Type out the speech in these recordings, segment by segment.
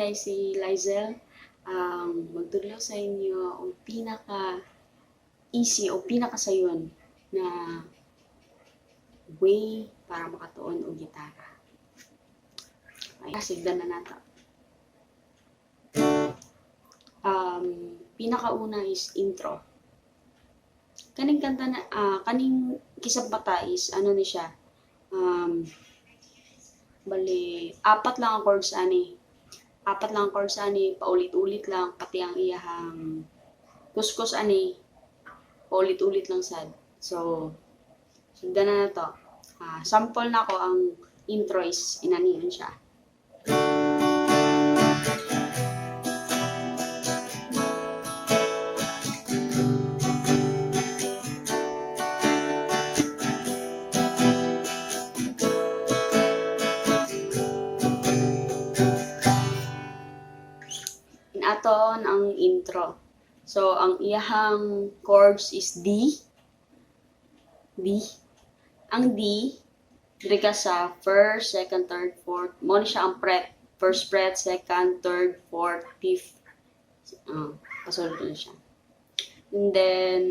Ako diay si Lizel, ang magtudlo sa inyo ang pinaka easy o pinakasayon na way para makatuon og gitara. Ay, sigdan na nato. Pinakauna is intro. Kaning kanta na kaning Kisap Mata is ano ni siya? Bali apat lang ang chords ani. Apat lang ang chords ani, paulit-ulit lang, pati ang iyahang kuskus ani, paulit-ulit lang sad. So, sundan na na to. Sample na ko ang intro is inaniyon siya. Inaton ang intro. So, ang iyahang chords is D. D. Ang D, diri ka sa first, second, third, fourth. Mo ni siya ang fret. First fret, second, third, fourth, fifth. Pasulod na siya. And then,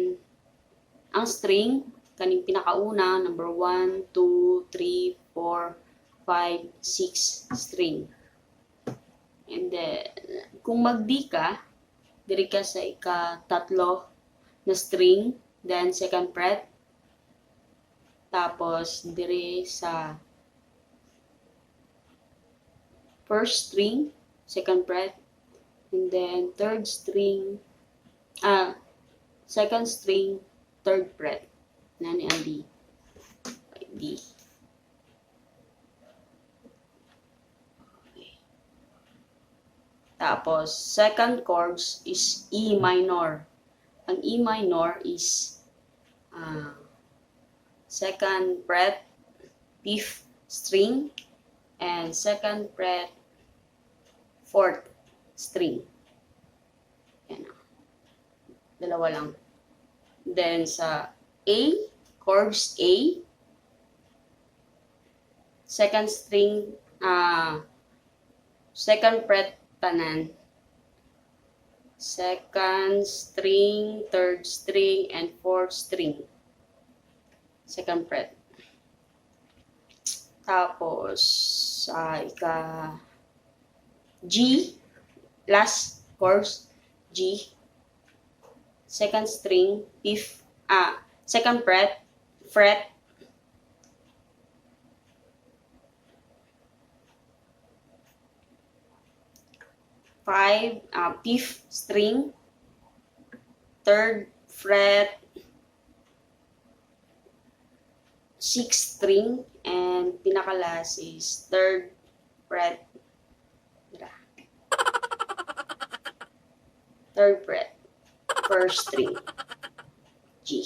ang string, kaning pinakauna, number 1, 2, 3, 4, 5, 6 string. And then, kung mag-D ka, diri ka sa ika-tatlo na string, then second fret, tapos diri sa first string, second fret, and then third string, second string, third fret. Nani ang D. D. Okay. Tapos, second chords is E minor. Ang E minor is second fret, fifth string, and second fret, fourth string. Yan. Dalawa lang. Then, sa A, chords A, second string, second fret tanan. Second string, third string, and fourth string. Second fret. Tapos, sa ika G, last chords, G, second string, fifth, second fret, fret, five, fifth string, third fret, sixth string, and pinaka-last is third fret. Third fret, first string, G.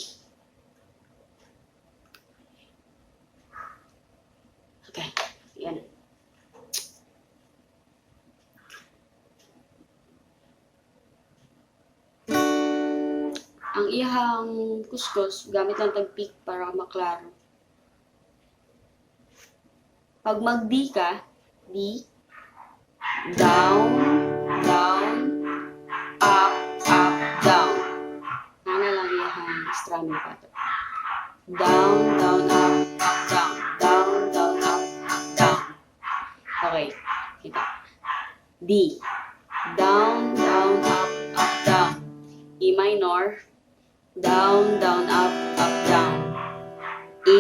Okay, yan. Ang iyahang kuskus, gamit lang tag pick para maklaro. Pag mag-D ka, D, down, down, up, up, down. Ana lang iyahang strumming pattern. Down, down, up, up, down. Down, down, up, up, down. Okay, kita. D. Down, down, up, up, down. E minor. Down, down, up, up, down. A.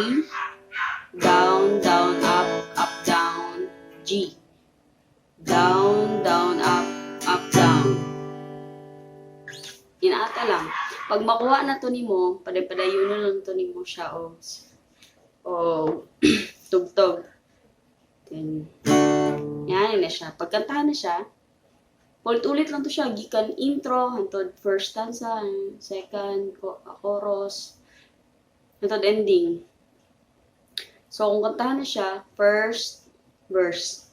Down, down, up, up, down. G. Down, down, up, up, down. Inaata lang. Pag makuha na to nimo, paday-padayon na lang to nimo siya o tugtog. Then, yan na siya. Pagkantahan na siya, ulit-ulit lang to siya. Gikan intro, hantod first stanza, second, chorus, hantod ending. So, kung kantahan na siya, first verse.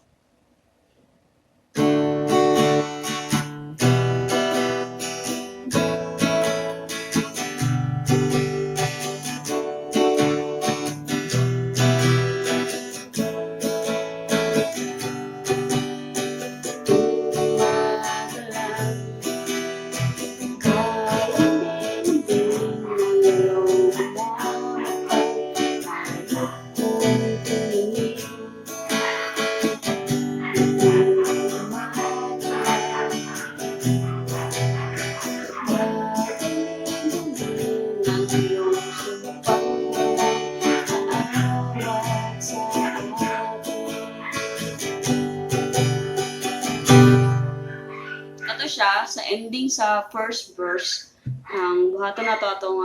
siya sa ending sa first verse. Ang buhaton nato atong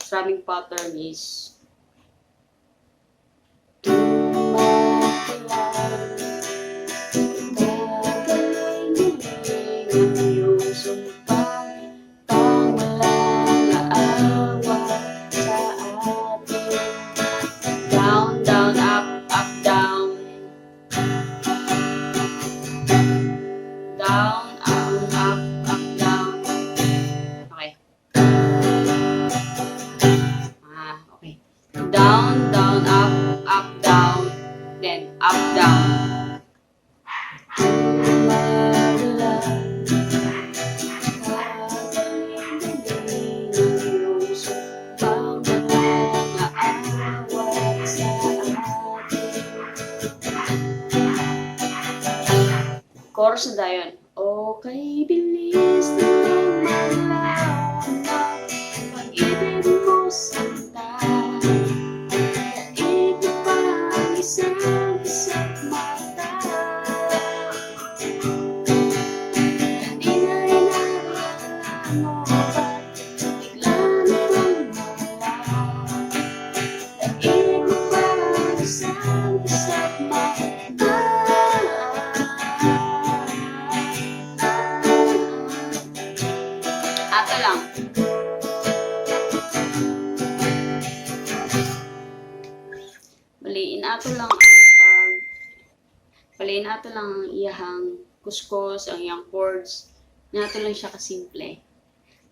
strumming pattern is Gagaling-galing ang iyong sumpang pang walang aawa sa atin. Down, down, up, up, down. Down, up, up, up, down. Okay. Ah, okay. Down, down, up, up, down. Then up, down. Tumadala, kagaling-galing ang iyong sumpang walang aawat sa atin. Chorus na dayon. Okay, bilis na lang malaman pag-ibig mo sinta. Daig mo pa ang isang isang mata. Kanina'y naalala mo, ba't bigla na lang nawala? Daig mo pa ang isang isang mata. Ato lang. Baliin ato lang ang iyahang kuskos, ang iyang chords. Nato lang siya kasimple.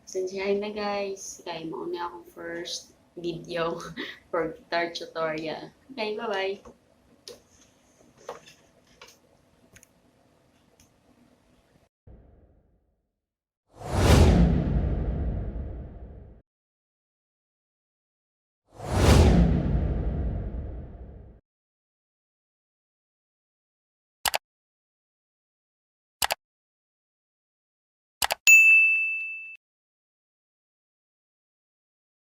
Pasensyahin na, guys. Kay mao na akong first video for guitar tutorial. Okay, bye-bye.